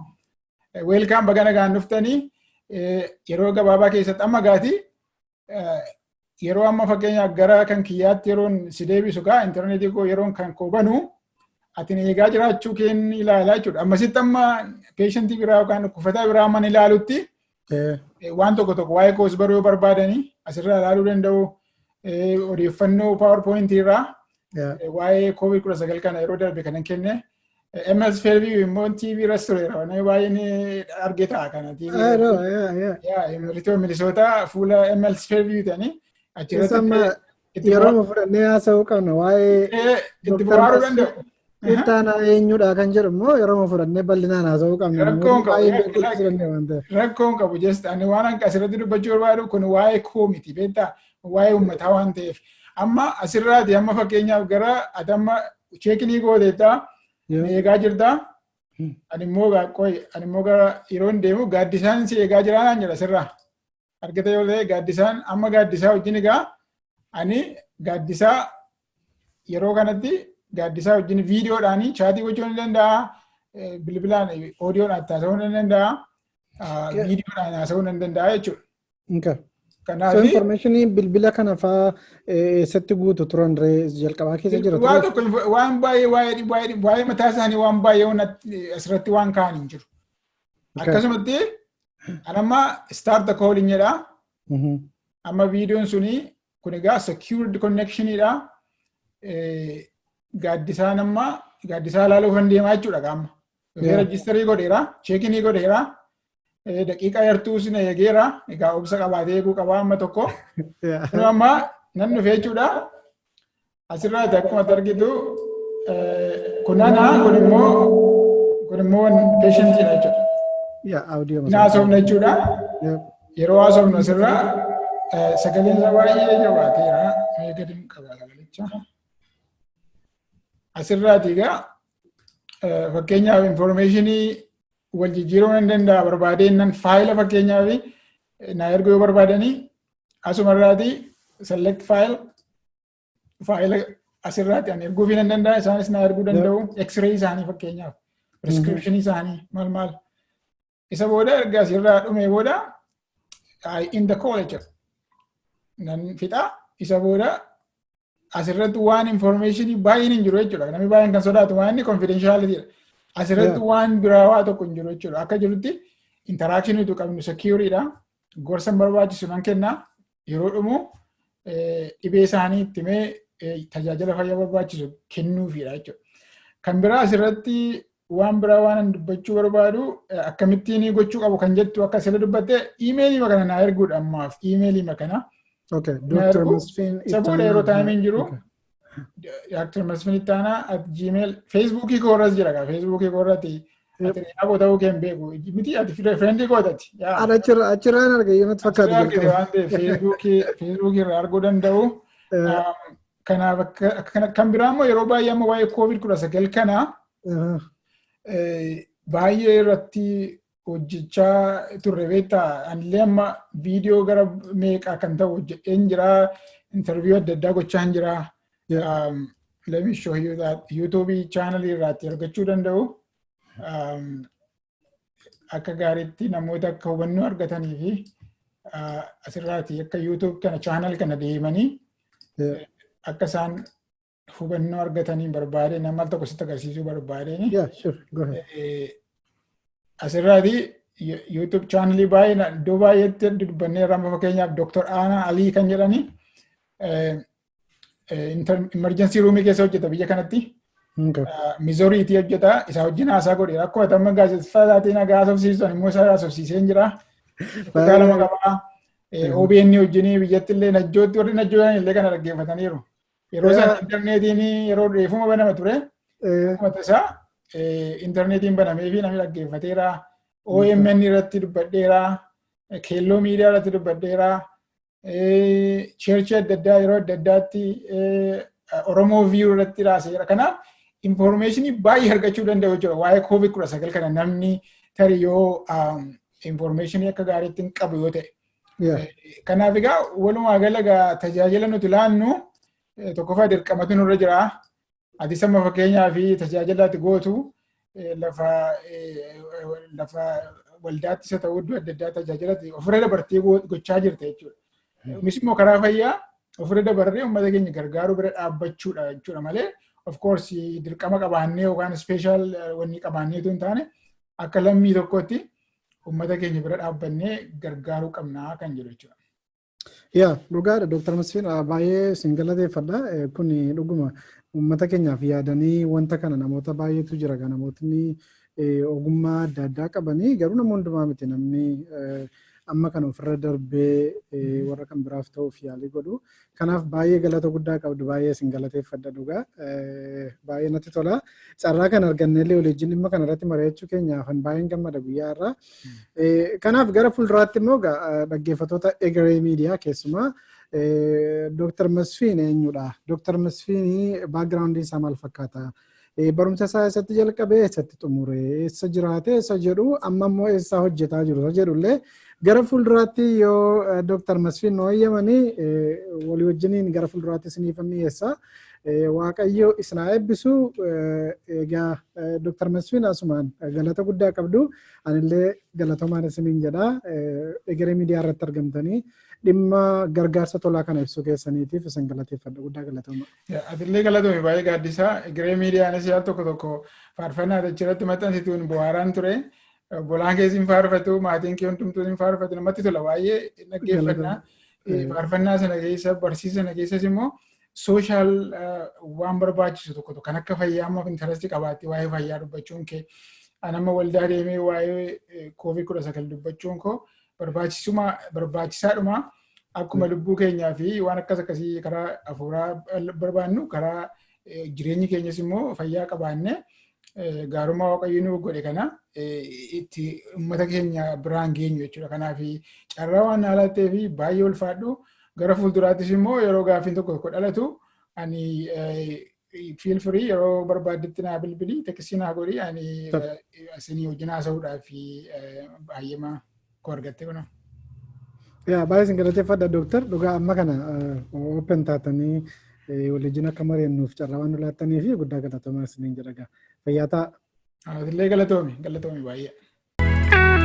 "Welcome, baga nagaan dhuftanii, yeroo gabaabaa keessatti" amma gaati yeroo amma fakkeenyaaf gara kan kiyyaatti yeroon si deebisu gaa, intarneetii koo yeroon kan koo banu, ati eegaa jiraachuu keen ilaalaa jechuudha. Ammasitti amma patientii biraa yookaan dhukkufataa biraa amma ilaalutti waan tokko tokko waa'ee koos baruu yoo barbaadanii asirraa ilaaluu danda'u. Odeeffannoo PowerPointii irraa waa'ee COVID 19 kana yeroo darbe kanan kenne. MS Fairview immoo TV irras tureera. Namni baay'een arge ta'a kana. TV. Minnesota fuula MS Fairview ta'anii achirratti. Yeroo fudhannee haasa'uu qabna waa'ee itti bohaaruu danda'u. Ittaanaa eenyudha kan jedhu immoo yeroo fudhannee bal'inaan haasa'uu qabna. Rakkoon qabu. Rakkoon qabu. Just ani waan asirratti dubbachuu barbaadu, kun waa'ee koo miti, beektaa, waa'ee uummataa waan ta'eef. Amma asirraati amma fakkeenyaaf gara ati amma check-inii gooteettaa, eegaa jirtaa. Ani immoo qoy, ani immoo gara yeroo deemu "Gaaddisaan si eegaa jiraa" naan jedha asirraa. Argite yoo ta'e, Gaaddisaan amma Gaaddisaa wajjin egaa ani Gaaddisaa yeroo kanatti Gaaddisaa wajjin viidiyoodhaan chatii gochuu ni danda'a. Bilbilaan audiodhaan haasa'uu ni danda'a. Viidiyoodhaan haasa'uu ni danda'a jechuudha. Kanaaf informationii bilbila kana fa'aa eessatti guutu turan ree, jalqabaa keessa jira? Waa tokko, waan baay'ee waa'ee mataa isaanii waan baay'ee asirratti waan ka'an hin jiru. Akkasumatti an amma "start the calling" jedha. Amma viidiyoon suni kun egaa secured connectionidha. Gaaddisaan amma Gaaddisaa ilaaluuf kan deemaa jechuudha qaama. Dhufee registerii godheera, check-inii godheera, daqiiqaa yartuu sin eegeera, egaa obsa qabaatee eeguu qabaa amma tokko. Kun amma nan dhufee jechuudha. Asirraati akkuma argitu kun ana, kun immoo patientiidha jechuudha. Yaa, audio. Inni haasofna jechuudha. Yeroo haasofnu asirraa sagaleen isaa baay'ee jabaateera. Mee gadi qaba sagalicha. Asirraati egaa fakkeenyaaf informationii wal jijjiiruu nan danda'a barbaadeen, nan faayila fakkeenyaaf na erguu yoo barbaadanii, asumarraati select file, faayila asirraati ani erguufii nan danda'a, isaanis na erguu danda'u, x-ray isaanii fakkeenyaaf, prescription isaanii, maal maal. Isa booda erga asirraa dhumee booda in the call jechuudha. Nan fixa. Isa booda asirratti waan informationii baay'een hin jiru jechuudha. Namni baay'een kan sodaatu waan inni confidentiality dha. Asirratti waan biraa waa tokko hin jiru jechuudha. Akka jirutti interaction nuti qabnu secure dha. Gorsa barbaachisu nan kenna. Yeroo dhumu dhibee isaanii itti himee tajaajila fayyaa barbaachisu kennuufidha jechuudha. Kan biraa asirratti Waan biraa waan dubbachuu barbaadu, akkamittiin gochuu qabu kan jettu akka asirra dubbatte, iimeelii kana naa erguudha ammaaf, iimeelii kana. Okay, Dr. Masfin. Isa booda yeroo timeiin jiru Dr. Masfin Ittaanaa @gmail, Feesbuukii koorras jira gaa, Feesbuukii koorratti ati riyaa ta'uu kee hin beeku miti, ati friendii kootati. Achirraan arga yoo natti fakkaatu. Achirraa waan ta'eef Feesbuukii irraa arguu danda'u. Kanaaf kan biraa immoo yeroo baay'ee amma waa'ee COVID-19 kana baay'ee irratti hojjechaa turre, beektaa. Anillee amma viidiyoo gara meeqaa kan ta'u hojjedheen jira, interview adda addaa gochaa hin jira. Let me show you that YouTube channel irraatti argachuu danda'u. Akka gaariitti namoota akka hubannoo argatanii fi asirraati akka YouTube kana channel kana deemanii akka isaan hubannoo argatanii barbaade, nama tokko sitti agarsiisuu barbaadeen. Yeah, sure. Go ahead. Asirraati YouTube channelii baay'ee iddoo baay'eetti dubbannee irraa, fakkeenyaaf Dr. Aanaa Alii kan jedhani emergency roomii keessa hojjeta biyya kanatti. Mizooriitii hojjeta, isaa wajjin haasaa godhe. Akkuma tamma gaazexessaa taateen nagaa haasofsiisan immoo isaa haasofsiisee jira. Kutaa lama qabaa. OBN wajjin biyyatti illee Najjootti warri Najjoo illee kana dhaggeeffataniiru. Yeroo sana intarneetiin yeroo reefuma banama ture. Akkuma tasaa intarneetiin banamee fi namni dhaggeeffateera. OMN irratti dubbadheera. Keelloo miidiyaa irratti dubbadheera. Churchii adda addaa yeroo adda addaatti Oromoo View irratti raaseera. Kanaaf informationii baay'ee argachuu danda'u jechuudha. Waa'ee COVID-19 kana namni tarii yoo informationii akka gaariitti hin qabu yoo ta'e. Kanaaf egaa walumaa gala egaa tajaajila nuti laannu tokkoffaa dirqamatu nurra jira. Ati sama fakkeenyaa fi tajaajila ati gootu lafa waldaatti isa ta'uu, iddoo adda addaa tajaajila ofirra dabartee gochaa jirta jechuudha. Kunis immoo karaa fayyaa ofirra dabarree uummata keenya gargaaruu bira dhaabbachuudha jechuudha malee, of course dirqama qabaannee yookaan special wanni qabaannee otoo hin taane, akka lammii tokkotti uummata keenya bira dhaabbannee gargaaruu qabnaa kan jedhu jechuudha. Yaa, dhugaadha Dr. Masfiin, baay'ee sin galateeffadha. Kun dhuguma uummata keenyaaf yaadanii wanta kana namoota baay'eetu jira. Namootni ogummaa adda addaa qabanii garuu nama hundumaa miti namni amma kana ofirra darbee warra kan biraaf ta'uuf yaalii godhu. Kanaaf baay'ee galata guddaa qabdu, baay'ee sin galateeffadha dhugaa. Baay'ee natti tola. Carraa kana argannellee waliin dhimma kana irratti mari'achuu keenyaaf baay'een gammada guyyaa irraa. Kanaaf gara fuulduraatti immoo dhaggeeffattoota Egeree Miidiyaa keessumaa Dr. Masfiin eenyudha? Dr. Masfiin backgroundii isaa maal fakkaata? Barumsa isaa eessatti jalqabee, eessatti xumure, eessa jiraate, eessa jedhu, amma immoo eessaa hojjetaa jiru isa jedhullee gara fuulduraatti yoo Dr. Masfiin nu eeyyamanii walii wajjiniin gara fuulduraatti isiniif dhiyeessa. Waaqayyo isin haa eebbisu. Egaa Dr. Masfiin, asumaan galata guddaa qabdu. Anillee galatomaan isiniin jedha. Egeree Miidiyaa irratti argamtanii dhimma gargaarsa tolaa kana ibsuu keessaniitiif isin galateeffadha. Guddaa galatoma. Atillee galatoomi baay'ee, Gaaddisaa. Egeree Miidiyaanis yaal tokko tokko faarfannaa achirratti maxxansituun bohaaraan ture. Obbolaan keessi hin faarfatu, maatiin kee hundumtuu hin faarfatu, namatti tola, baay'ee dhaggeeffannaa. Faarfannaa sana keessa, barsiisa sana keessas immoo social waan barbaachisu tokko tokko kan akka fayyaa amma interestii qabaatte waa'ee fayyaa dubbachuun kee, an amma waldaa deemee waa'ee COVID-19 dubbachuun koo barbaachisaadhuma. Akkuma lubbuu keenyaa fi waan akkas akkasii karaa hafuuraa barbaannu, karaa jireenyi keenyas immoo fayyaa qabaanne gaarummaa Waaqayyo nuu godhe kana itti uummata keenya biraan geenyu jechuudha. Kanaaf carraa waan haalattee fi baay'ee ulfaadhu. Gara fuulduraattis immoo yeroo gaaffiin tokko tokko dhalatu ani feel free, yeroo barbaaddetti naa bilbili, textii naa godhi, ani isinii wajjin haasa'uudhaaf baay'eema koo argatte kuna. Yaa, baay'ee isin galateeffadha dooktar. Dhugaa amma kana open taatanii waliin akka mari'annuuf carraa waan nu laattanii fi guddaa galatooma isiniin jedha. Fayyaa ta'a. Atillee galatoomi, galatoomi baay'ee.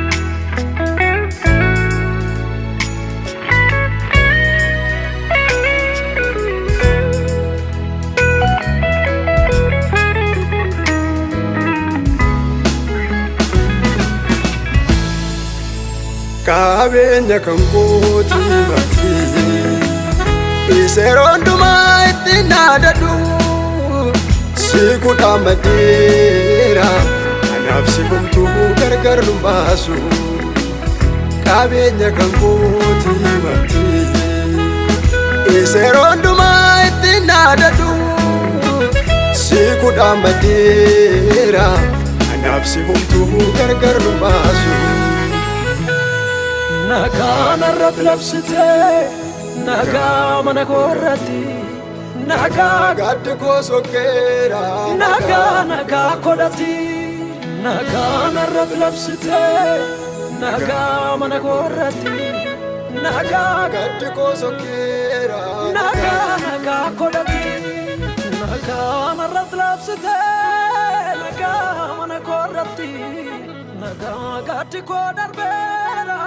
Qabeenya kan kooti mati seeroo hundumaa ittiin naadadhu si kudhaan maddeera. Anaaf si homtuu gargar nu baasu. Qabeenya kan kooti mati. Isa yeroo hundumaa ittiin dhaadadhu. Si kudhaan maddeera. Anaaf si homtuu gargar nu baasu. Nagaa narratti labsitee, nagaa mana koorratti, nagaa Gaddi koo sokkeera. Nagaa nagaa kodhati, nagaa narratti labsitee, nagaa mana koorratti, nagaa Gaddi koo sokkeera. Nagaa nagaa kodhati, nagaa narratti labsitee, nagaa mana koorratti, nagaa gaddi koo darbeera.